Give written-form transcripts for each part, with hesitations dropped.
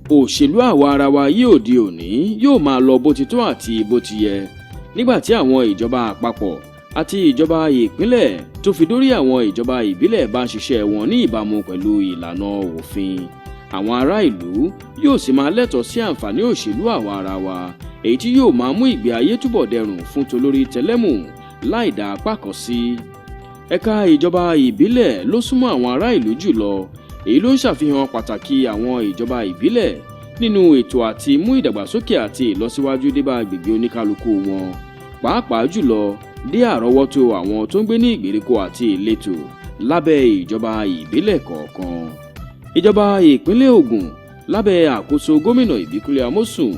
Òṣèlú àwa ara wa yóò di òní yóò máa lọ bó ti tó àti bó ti yẹ nígbà tí àwọn ìjọba àpapọ̀ àti ìjọba ìpínlẹ̀ tó fi dórí àwọn ìjọba ìbílẹ̀ bá ń ṣiṣẹ́ wọn ní ìbámu pẹ̀lú ìlànà òfin. Àwọn ará ìlú yóò sì máa lẹ́tọ̀ọ́ sí àǹfààní òṣèlú àwa ara wa, èyí tí yóò máa mú ìgbé ayé túbọ̀ dẹrùn fún tolórí tẹlẹ́mù láì dá apá kan sí. Ẹ̀ka ìjọba ìbílẹ̀ ló súnmọ́ àwọn ará ìlú jùlọ. Èyí ló ń ṣàfihàn pàtàkì àwọn ìjọba ìbílẹ̀ nínú ètò àti mú ìdàgbàsókè àti ìlọsíwájú dé bá agbègbè oníkálukú wọn, pàápàá jùlọ dé àrọ́wọ́tó àwọn tó ń gbé ní ìgbèríko àti ìletò lábẹ́ ìjọba ìbílẹ̀ kọ̀ọ̀kan. Ìjọba ìpínlẹ̀ Ògùn lábẹ́ àkóso gómìnà Ìbíkúnlé Amósùn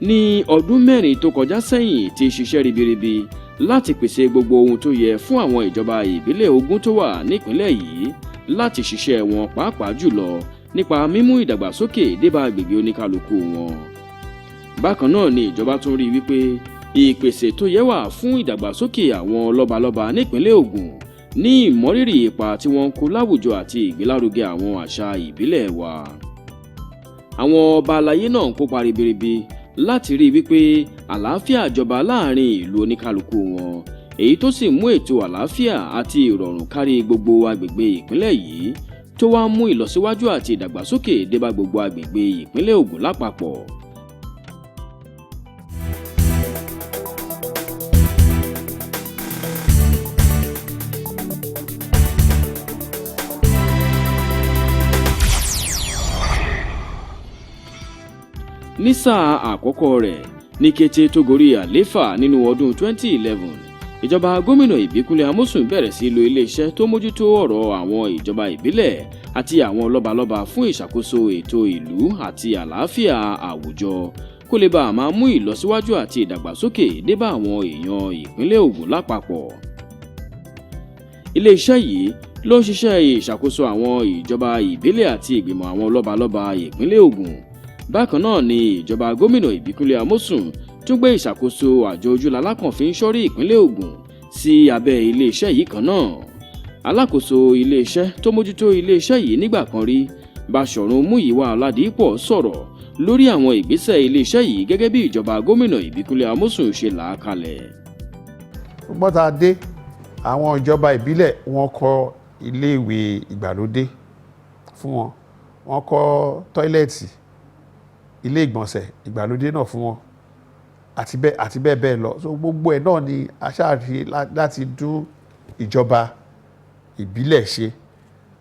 ní ọdún 4 tó kọjá sẹ́yìn ti ṣiṣẹ́ ribiribi láti pèsè gbogbo ohun tó yẹ fún àwọn ìjọba ìbílẹ̀ 20 tó wà nípìnlẹ̀ yìí láti ṣiṣẹ́ wọn, pàápàá jùlọ nípa mímú ìdàgbàsókè dé bá agbègbè oníkálukú wọn. Bákan náà ni ìjọba tún rí wípé ìpèsè tó yẹ wà fún ìdàgbàsókè àwọn lọ́balọ́ba nípìnlẹ̀ Ògùn ní ìmọrírì ipa tí wọ́n ń kó láwùjọ àti ìgbélárugẹ àwọn àṣà ìbílẹ̀ wa. Àwọn ọba aláyé náà ń kópa ribiribi láti rí wípé àlàáfíà jọba láàrin ìlú oníkálukú wọn, èyí tó sì mú ètò àlàáfíà àti ìrọ̀rùn kárí gbogbo agbègbè ìpínlẹ̀ yìí, tó wá mú ìlọsíwájú àti ìdàgbàsókè dé bá gbogbo agbègbè ìpínlẹ̀ Ògùn lápapọ̀. Ní sáà àkọ́kọ́ rẹ̀, ní kété tó gorí àlééfà nínú ọdún 2011, ìjọba gómìnà Ìbíkúnlé Amósùn bẹ̀rẹ̀ sí lo iléeṣẹ́ tó mójútó ọ̀rọ̀ àwọn ìjọba ìbílẹ̀ àti àwọn lọ́balọ́ba fún ìṣàkóso ètò ìlú àti àlàáfíà àwùjọ, kó lè bá a máa mú ìlọsíwájú àti ìdàgbàsókè dé bá àwọn èèyàn ìpínlẹ̀ Ògùn lápapọ̀. Iléeṣẹ́ yìí ló ń ṣiṣẹ́ ìṣàkóso àwọn ìjọba ìbílẹ̀ àti ìgbìmọ̀ àwọn lọ́balọ́ba ìpínlẹ̀ Ògùn. Bákan náà ni ìjọba gómìnà Ìbíkúnlé Amósùn tún gbé ìṣàkóso àjọ ojúlalákànfin sọ́rí ìpínlẹ̀ Ògùn sí abẹ́ iléeṣẹ́ yìí kan náà. Alákòóso iléeṣẹ́ tó mójútó iléeṣẹ́ yìí nígbà kan rí, Báṣọ̀run Múyìwá Ọládìpọ̀, sọ̀rọ̀ lórí àwọn ìgbésẹ̀ iléeṣẹ́ yìí gẹ́gẹ́ bí ìjọba gómìnà Ìbíkúnlé Amósùn ṣe là á kalẹ̀. Gbọ́dọ̀ dé àwọn ìjọba ìbílẹ̀, wọ́n kọ́ iléèwé ìgbàlódé fún wọn, wọ́n kọ́ tọ́ílẹ̀tì, ilé ìgbọ̀nsẹ̀ ìgbàlódé náà fún wọn, àti bẹ́ẹ̀ àti bẹ́ẹ̀ bẹ́ẹ̀ lọ. So gbogbo ẹ̀ náà ni a ṣáà láti dún ìjọba ìbílẹ̀ ṣe,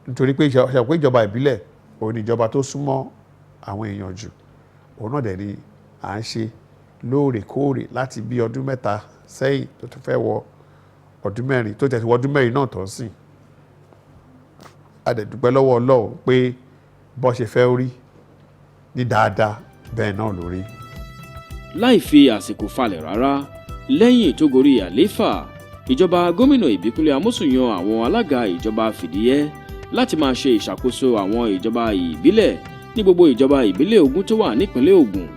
nítorí pé ìjọba ìbílẹ̀ òun ni ìjọba tó súnmọ́ àwọn èèyàn jù. Òun náà dẹ̀ ni à ń ṣe lóòrèkóòrè láti bí ọdún 3 sẹ́yìn tó tún fẹ́ wọ ọdún 4, tó tẹ̀ sí wọ ọdún 4 náà tó ń sìn. A dẹ̀ dúpẹ́ lọ́wọ́ Ọlọ́run pé bó ṣe fẹ́ rí ní dáadáa bẹ́ẹ̀ náà lórí. Láì fi àsìkò falẹ̀ rárá, lẹ́yìn tó gorí àlééfà, ìjọba gómìnà Ìbíkúnlé Amósùn yan àwọn alága ìjọba fìdíhẹ́ láti máa ṣe ìṣàkóso àwọn ìjọba ìbílẹ̀ ní gbogbo ìjọba ìbílẹ̀ 20 tó wà nípìnlẹ̀ Ògùn.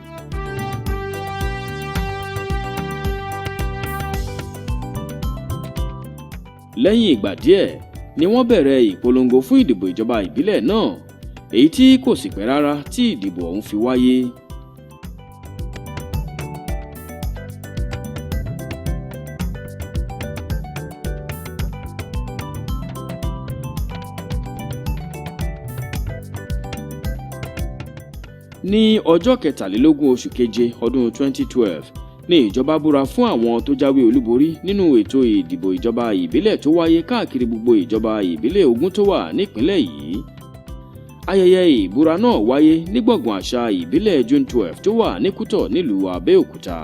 Lẹ́yìn ìgbà díẹ̀ ni wọ́n bẹ̀rẹ̀ ìpolongo fún ìdìbò ìjọba ìbílẹ̀ náà, èyí tí kò sì pẹ́ rárá tí ìdìbò ọ̀hún fi wáyé. Ní ọjọ́ 23 oṣù keje ọdún 2012 ní ìjọba búra fún àwọn tó jáwé olúborí nínú ètò ìdìbò ìjọba ìbílẹ̀ tó wáyé káàkiri gbogbo ìjọba ìbílẹ̀ 20 tó wà nípìnlẹ̀ yìí. Ayẹyẹ ìbúra náà wáyé ní gbọ̀ngàn àṣà ìbílẹ̀ June 12 tó wà ní Kútọ̀ nílùú Abẹ́òkúta.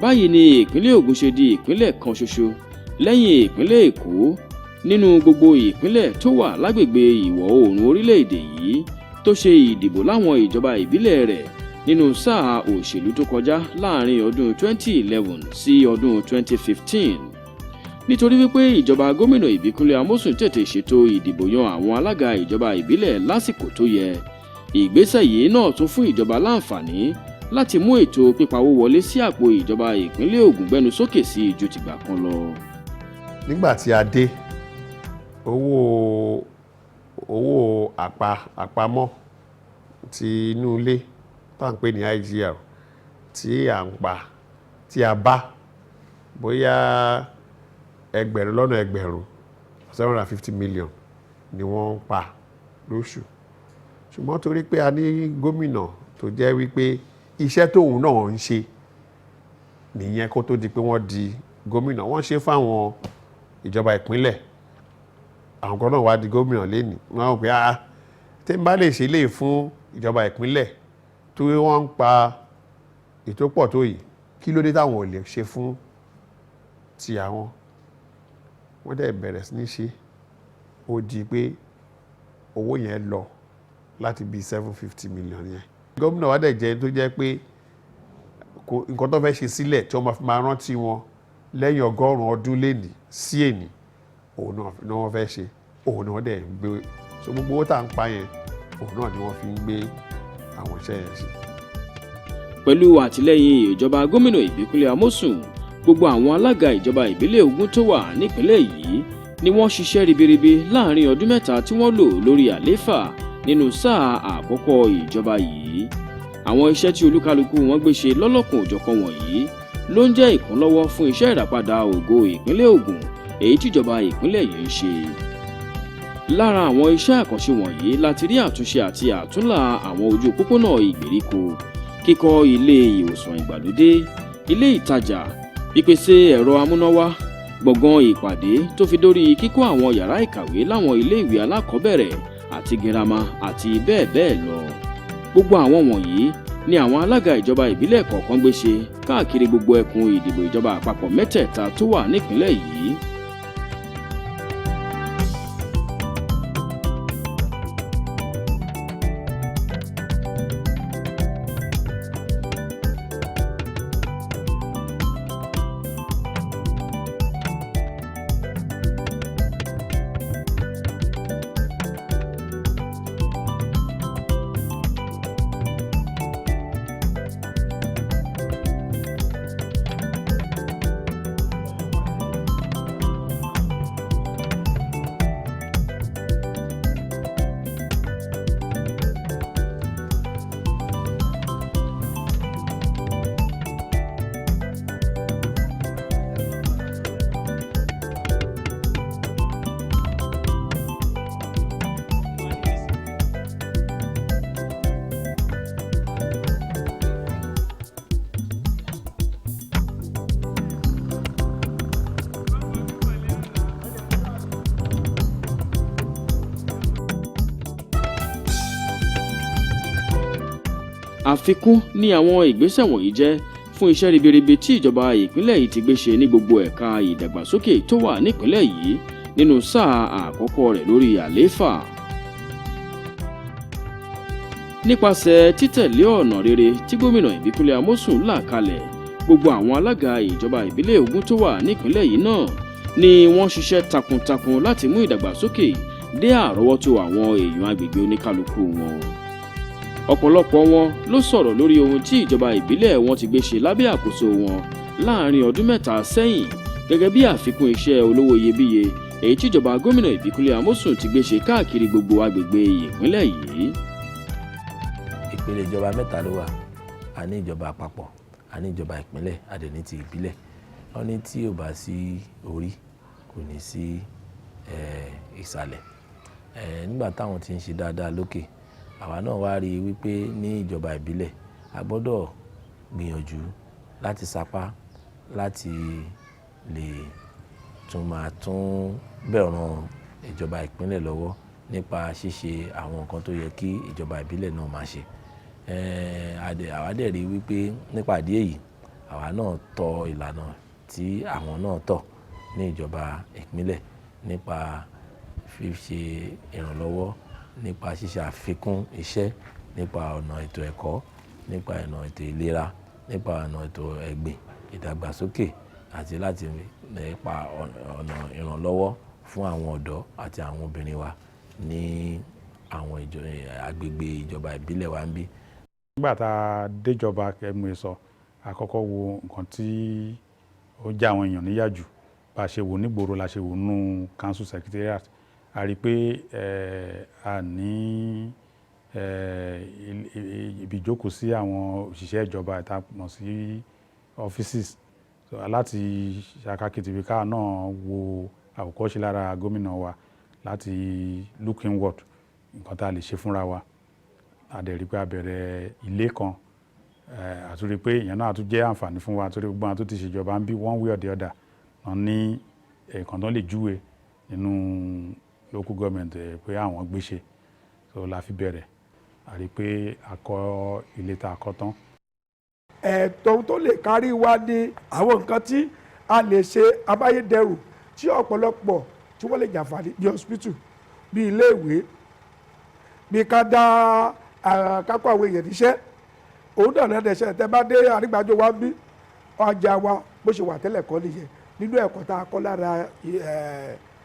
Báyìí ni ìpínlẹ̀ Ògùn ṣe di ìpínlẹ̀ kan ṣoṣo Lẹ́yìn ìpínlẹ̀ Èkó, nínú gbogbo ìpínlẹ̀ tó wà lágbègbè ìwọ̀ oòrùn orílẹ̀-èdè yìí tó ṣe ìdìbò láwọn ìjọba ìbílẹ̀ rẹ̀ nínú sáà òṣèlú tó kọjá láàrin ọdún 2011 sí ọdún 2015, nítorí wípé ìjọba gómìnà Ìbíkúnlé Amósùn tètè ṣètò ìdìbò yan àwọn alága ìjọba ìbílẹ̀ lásìkò tó yẹ. Ìgbésẹ̀ yìí náà tún fún ìjọba láǹfààní láti mú ètò pípawó wọlé sí àpò ìjọba ìpínlẹ̀ Ògùn gbẹnu sókè sí ju tìgbà kan lọ. Nígbà tí a dé, owó àpamọ́ ti inú ilé tá à ń pè ní IGR tí à ń pa, tí a bá bóyá ẹgbẹ̀rún lọ́nà ẹgbẹ̀rún 750 million ni wọ́n ń pa lóṣù. Ṣùgbọ́n torí pé a ní gómìnà tó jẹ́ wípé iṣẹ́ tóun náà ń ṣe nìyẹn kó tó di pé wọ́n di gómìnà, wọ́n ṣe fáwọn ìjọba ìpínlẹ̀, àwọn kan náà wá di gómìnà lẹ́nìí, wọ́n á pè á tí n bá lè ṣe lè fún ìjọba ìpínlẹ̀ tó wọ́n ń pa ètò pọ̀ tó yìí, kí ló dé táwọn ò lè ṣe fún ti àwọn? Wọ́n dẹ̀ bẹ̀rẹ̀ sí ní ṣe. Ó di pé owó yẹn lọ láti bíi 750 million yẹn. Gómìnà wa dẹ̀ jẹ́ tó jẹ́ pé nǹkan tó fẹ́ ṣe sílẹ̀ tí wọ́n máa fi máa rántí wọn lẹ́yìn 100 ọdún lénìí sí èní, òun náà ni wọ́n fẹ́ ṣe, òun náà dẹ̀ ń gbé. So gbogbo owó tá à ń pa yẹn, òun náà ni wọ́n fi ń gbé àwọn iṣẹ́ yẹn ṣe. Pẹ̀lú àtìlẹ́yìn ìjọba gómìnà Ìbíkúnlé Amósùn, gbogbo àwọn alága ìjọba ìbílẹ̀ 20 tó wà nípìnlẹ̀ yìí ni wọ́n ṣiṣẹ́ ribiribi láàrin ọdún 3 tí wọ́n lò lórí àlééfà nínú sáà àkọ́kọ́ ìjọba yìí. Àwọn iṣẹ́ tí olúkálukú wọn gbé ṣe lọ́lọ́kan òjọ̀kan wọ̀nyí ló ń jẹ́ ìkúnlọ́wọ́ fún iṣẹ́ ìràpadà ògo ìpínlẹ̀ Ògùn èyí tíjọba ìpínlẹ̀ yìí ń ṣe. Lára àwọn iṣẹ́ àkànṣe wọ̀nyí láti rí àtúnṣe àti àtúnlà àwọn ojú pópónà ìgbèríko, kíkọ́ ilé ìwòsàn ìgbàlódé, ilé ìtajà, ìpèsè ẹ̀rọ amúnáwá, gbọ̀ngàn ìpàdé, tó fi dórí kíkọ́ àwọn yàrá ìkàwé láwọn iléèwé alákọ̀ọ́bẹ̀rẹ̀ àti girama àti bẹ́ẹ̀ bẹ́ẹ̀ lọ. Gbogbo àwọn wọ̀nyí ni àwọn alága ìjọba ìbílẹ̀ kọ̀ọ̀kan gbé ṣe káàkiri gbogbo ẹkùn ìdìbò ìjọba àpapọ̀ mẹ́tẹ̀ẹ̀ta tó wà nípìnlẹ̀ yìí. Àfikún ní àwọn ìgbésẹ̀ wọ̀nyí jẹ́ fún iṣẹ́ ribiribi tí ìjọba ìpínlẹ̀ yìí ti gbé ṣe ní gbogbo ẹ̀ka ìdàgbàsókè tó wà nípìnlẹ̀ yìí nínú sáà àkọ́kọ́ rẹ̀ lórí àlééfà. Nípasẹ̀ títẹ̀lé ọ̀nà rere tí gómìnà Ìbíkúnlé Amósùn là kalẹ̀, gbogbo àwọn alága ìjọba ìbílẹ̀ 20 tó wà nípìnlẹ̀ yìí náà ni wọ́n ṣiṣẹ́ takuntakun láti mú ìdàgbàsókè dé àrọ́wọ́tó àwọn èèyàn agbègbè oníkálukú wọn. Ọ̀pọ̀lọpọ̀ wọn ló sọ̀rọ̀ lórí ohun tí ìjọba ìbílẹ̀ wọn ti gbé ṣe lábẹ́ àkóso wọn láàrin ọdún 3 sẹ́yìn gẹ́gẹ́ bí àfikún iṣẹ́ olówó iyebíye èyí tí ìjọba gómìnà Ìbíkúnlé Amósùn ti gbé ṣe káàkiri gbogbo agbègbè ìpínlẹ̀ yìí. Ìpele ìjọba mẹ́ta ló wà. A ní ìjọba àpapọ̀, a ní ìjọba ìpínlẹ̀, a dẹ̀ ní ti ìbílẹ̀. Wọ́n ní tí ò bá sí orí, kò ní sí ìsàlẹ̀. Nígbà táwọn tí ń ṣe dáadáa lókè, àwa náà wá rí i wípé ní ìjọba ìbílẹ̀, a gbọ́dọ̀ gbìyànjú láti sapá láti lè tún máa tún bẹ̀ ran ìjọba ìpínlẹ̀ lọ́wọ́ nípa ṣíṣe àwọn nǹkan tó yẹ kí ìjọba ìbílẹ̀ náà máa ṣe. Àwa dẹ̀ rí i wípé nípa ìdí èyí, àwa náà tọ ìlànà tí àwọn náà tọ̀. ní ìjọba ìpínlẹ̀ nípa fíṣe ìrànlọ́wọ́, nípa ṣíṣe àfikún iṣẹ́, nípa ọ̀nà ètò ẹ̀kọ́, nípa ọ̀nà ètò ìlera, nípa ọ̀nà ètò ẹ̀gbìn, ìdàgbàsókè àti láti nípa ọ̀nà ìrànlọ́wọ́ fún àwọn ọ̀dọ́ àti àwọn obìnrin wa ní àwọn agbègbè ìjọba ìbílẹ̀ wa níbí. Nígbà tá a déjọba, kẹ́mu sọ, àkọ́kọ́ wo nǹkan tí ó já àwọn èèyàn níyà jù. Bá a ṣe wò nígboro la ṣe wò nínú council secretariat. A rí i pé a ní ibi ìjókòó sí àwọn òṣìṣẹ́ ìjọba tá a mọ̀ sí offices. So, láti ṣàkàkìtì ká náà wo àwòkọ́ṣe lára gómìnà wa láti look inward, nǹkan tá a lè ṣe fúnra wa. A dẹ̀ rí pé a bẹ̀rẹ̀ ilé kan, àtúrí pé ìyẹn náà tún jẹ́ àǹfààní fún wa, torí gbogbo àwọn tó ti ṣèjọba níbí, one way or the other, wọ́n ní ẹ̀ẹ̀kan tó lè júwe nínú local government pé àwọn gbé ṣe. So la fi bẹ̀rẹ̀, a rí pé a kọ́ ilé tá a kọ́ tán. Ẹ̀tọ́ tó lè kárí wa ní àwọn nǹkan tí a lè ṣe amáyédẹrùn tí ọ̀pọ̀lọpọ̀ tí wọ́n lè jàǹfààní, bí hospital, bí iléèwé, bí ká dá kákó àwọn èèyàn níṣẹ́. Òun náà lẹ́nu ẹ̀ṣẹ̀ tẹ́ bá dé àrígbájọ wa bí ọjà wa bó ṣe wà tẹ́lẹ̀ kọ́ nìyẹn. Nínú ẹ̀kọ́ tá a kọ́ lára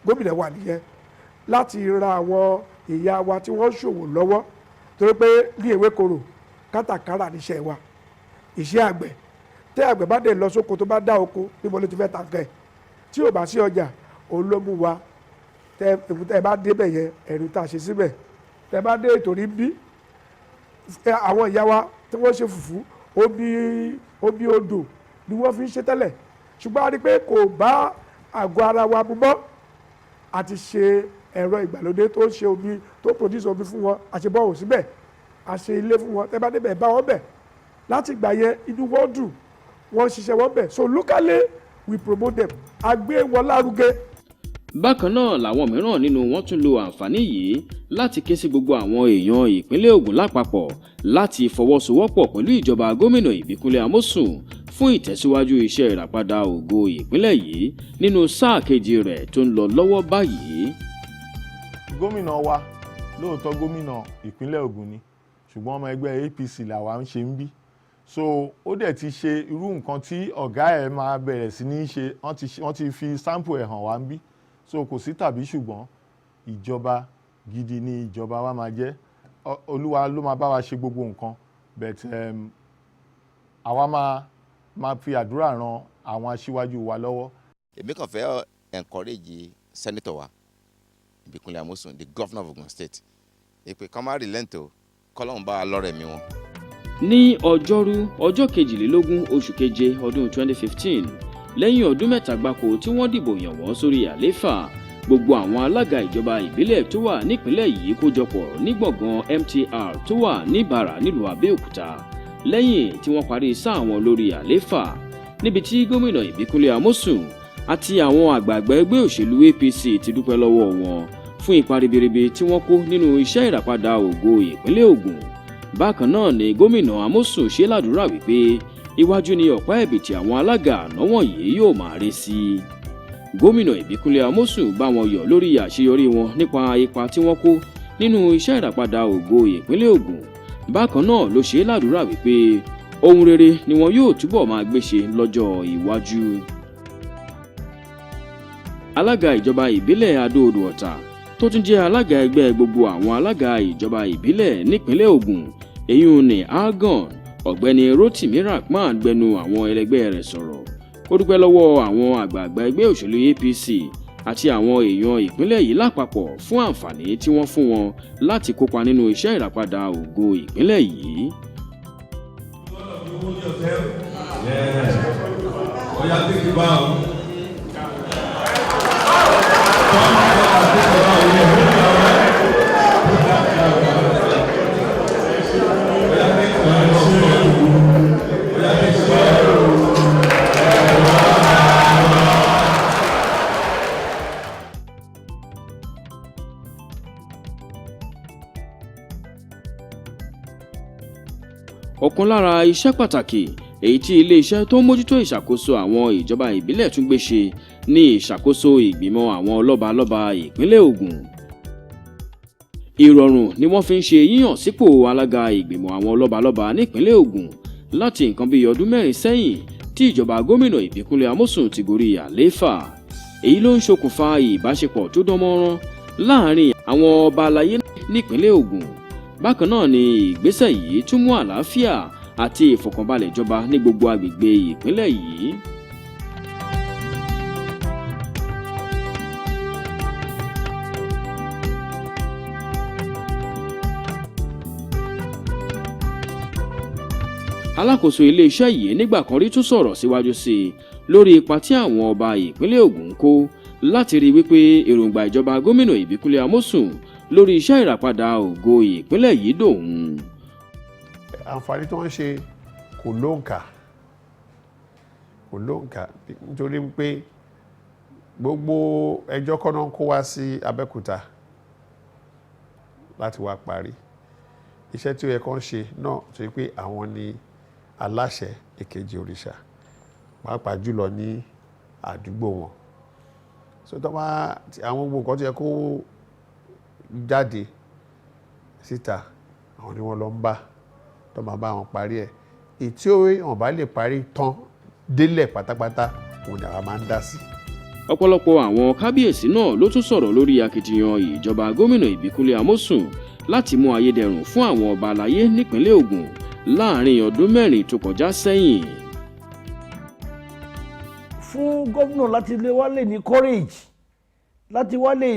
gómìnà wa nìyẹn, láti ra àwọn ìyá wa tí wọ́n ń ṣòwò lọ́wọ́, torí pé ní Ewékorò, kátàkárà níṣẹ́ wa, iṣẹ́ àgbẹ̀. Tẹ́ àgbẹ̀ bá dé lọ sóko, tó bá dá oko, níbo ló ti fẹ́ ta nǹkan ẹ̀ tí ò bá sí ọjà? Òun ló mú wa. Tẹ́ ẹ bá débẹ̀ yẹn, ẹ̀rù tá a ṣe síbẹ̀. Tẹ́ bá dé ìtòrí bí àwọn ìyá wa tí wọ́n ṣe fùfú, omi omi odò ni wọ́n fi ń ṣe tẹ́lẹ̀, ṣùgbọ́n a rí i pé kò bá àgọ́ ara wa mu mọ́. A ti ṣe ẹ̀rọ ìgbàlódé tó ń ṣe omi, tó produce omi fún wọn. A ṣe borehole síbẹ̀, a ṣe ilé fún wọn. Tẹ́ bá débẹ̀, bá wọn bẹ̀. Láti ìgbà yẹn, inú wọn dùn, wọ́n ṣiṣẹ́ wọn bẹ̀. So locally we promote them, a gbé wọn lárugẹ. Bákan náà làwọn mìíràn nínú wọn tún lo àǹfààní yìí láti ké sí gbogbo àwọn èèyàn ìpínlẹ̀ Ògùn lápapọ̀ láti fọwọ́sowọ́pọ̀ pẹ̀lú ìjọba gómìnà Ìbíkúnlé Amósùn fún ìtẹ̀síwájú iṣẹ́ ìràpadà ògo ìpínlẹ̀ yìí nínú sáà kejì rẹ̀ tó ń lọ lọ́wọ́ báyìí. Gómìnà wa, lóòótọ́ gómìnà ìpínlẹ̀ Ògùn ni, ṣùgbọ́n ọmọ ẹgbẹ́ APC làwa ń ṣe níbí. So ó dẹ̀ ti ṣe irú nǹkan tí ọ̀gá ẹ̀ máa bẹ̀rẹ̀ sí ní ṣe. Wọ́n ti fi sample ẹ̀ hàn wá níbí. So kò sí tàbí ṣùgbọ́n, ìjọba gidi ni ìjọba wa máa jẹ́. Olúwa ló máa bá wa ṣe gbogbo nǹkan, but àwa máa fi àdúrà ran àwọn aṣíwájú wa lọ́wọ́. Èmi kàn fẹ́ encourage senator wa Ìbíkúnlé Amósùn, the governor of Ogun State, ìpè kan má relent o, kọ́lọ́hún bá wa lọ́rẹ̀ mi wọn. Ní ọjọ́rú, ọjọ́ 22 oṣù keje ọdún 2015, lẹ́yìn ọdún 3 gbáko tí wọ́n dìbò yàn wọ́n sórí àlééfà, gbogbo àwọn alága ìjọba ìbílẹ̀ tó wà nípìnlẹ̀ yìí kójọpọ̀ ní gbọ̀ngàn MTR tó wà níbàrà nílùú Abẹ́òkúta, lẹ́yìn tí wọ́n parí sáà wọn lórí àlééfà, níbi tí gómìnà Ìbíkúnlé Amósùn àti àwọn àgbààgbà ẹgbẹ́ òṣèlú APC ti dúpẹ́ lọ́wọ́ wọn fún ipa ribiribi tí wọ́n kó nínú iṣẹ́ ìràpadà ògo ìpínlẹ̀ Ògùn. Bákan náà ni gómìnà Amósùn ṣe ládùúrà wípé iwájú ni ọ̀pá ẹ̀bìtì àwọn alága àná wọ̀nyí yóò máa ré sí. Gómìnà Ìbíkúnlé Amósùn bá wọn yọ̀ lórí àṣeyọrí wọn nípa ipa tí wọ́n kó nínú iṣẹ́ ìràpadà ògo ìpínlẹ̀ Ògùn. Bákan náà ló ṣe ládùúrà wípé ohun rere ni wọn yóò túbọ̀ máa gbé ṣe lọ́jọ́ iwájú. Alága ìjọba ìbílẹ̀ Adó-Odò Ọ̀tà, tó tún jẹ́ alága ẹgbẹ́ gbogbo àwọn alága ìjọba ìbílẹ̀ nípínlẹ̀ Ògùn, èyún ní ALGON, Ọ̀gbẹ́ni Rotimi Rahman, gbẹnu àwọn ẹlẹgbẹ́ rẹ̀ sọ̀rọ̀. Ó dúpẹ́ lọ́wọ́ àwọn àgbààgbà ẹgbẹ́ òṣèlú APC àti àwọn èèyàn ìpínlẹ̀ yìí lápapọ̀ fún àǹfààní tí wọ́n fún wọn láti kópa nínú iṣẹ́ ìràpadà ògo ìpínlẹ̀ yìí. Yeah. Oya, take a bow. Come on, take a bow. Yeah, hold your hand. Oya, take a bow. Oya, take a bow. Ọ̀kan lára iṣẹ́ pàtàkì Èyí tí iléeṣẹ́ tó ń mójútó ìṣàkóso àwọn ìjọba ìbílẹ̀ tún gbé ṣe ní ìṣàkóso ìgbìmọ̀ àwọn lọ́balọ́ba ìpínlẹ̀ Ògùn. Ìrọ̀rùn ni wọ́n fi ń ṣe yíyàn sípò alága ìgbìmọ̀ àwọn lọ́balọ́ba nípínlẹ̀ Ògùn láti nǹkan bíi ọdún 4 sẹ́yìn tí ìjọba gómìnà Ìbíkúnlé Amósùn ti gorí àlééfà. Èyí ló ń ṣokùnfà ìbáṣepọ̀ tó dán mọ́rán láàrin àwọn ọba aláyé nípínlẹ̀ Ògùn. Bákan náà ni ìgbésẹ̀ yìí tún mú àlàáfíà àti ìfọ̀kànbalẹ̀ jọba ní gbogbo agbègbè ìpínlẹ̀ yìí. Alákòóso iléeṣẹ́ yìí nígbà kan rí tún sọ̀rọ̀ síwájú sí i lórí ipa tí àwọn ọba ìpínlẹ̀ Ògùn ń kó láti rí wípé èròǹgbà ìjọba gómìnà Ìbíkúnlé Amósùn lórí iṣẹ́ ìràpadà ògo ìpínlẹ̀ yìí dòun. Àǹfààní tí wọ́n ṣe kò lóǹkà, kò lóǹkà, nítorí pé gbogbo ẹjọ́ kọ́nà ń kó wá sí Abẹ́òkúta láti wá parí iṣẹ́ tí ó yẹ kán ṣe náà, tó yẹ pé àwọn ni aláṣẹ èkejì òrìṣà, pàápàá jùlọ ní àdúgbò wọn. So tó bá àwọn gbogbo nǹkan tó yẹ kó jáde síta, àwọn ni wọ́n lọ ń bá tó máa bá wọn parí ẹ̀. Èyí tí wọ́n bá lè parí tán délẹ̀ pátápátá, òun ni àwa máa ń dá sí. Ọ̀pọ̀lọpọ̀ àwọn kábíyèsí náà ló tún sọ̀rọ̀ lórí akitiyan ìjọba gómìnà Ìbíkúnlé Amósùn láti mú ayédẹrùn fún àwọn ọba aláyé nípínlẹ̀ Ògùn láàrin ọdún 4 tó kọjá sẹ́yìn. Fún gómìnà láti lè wá lè ní courage láti wá lè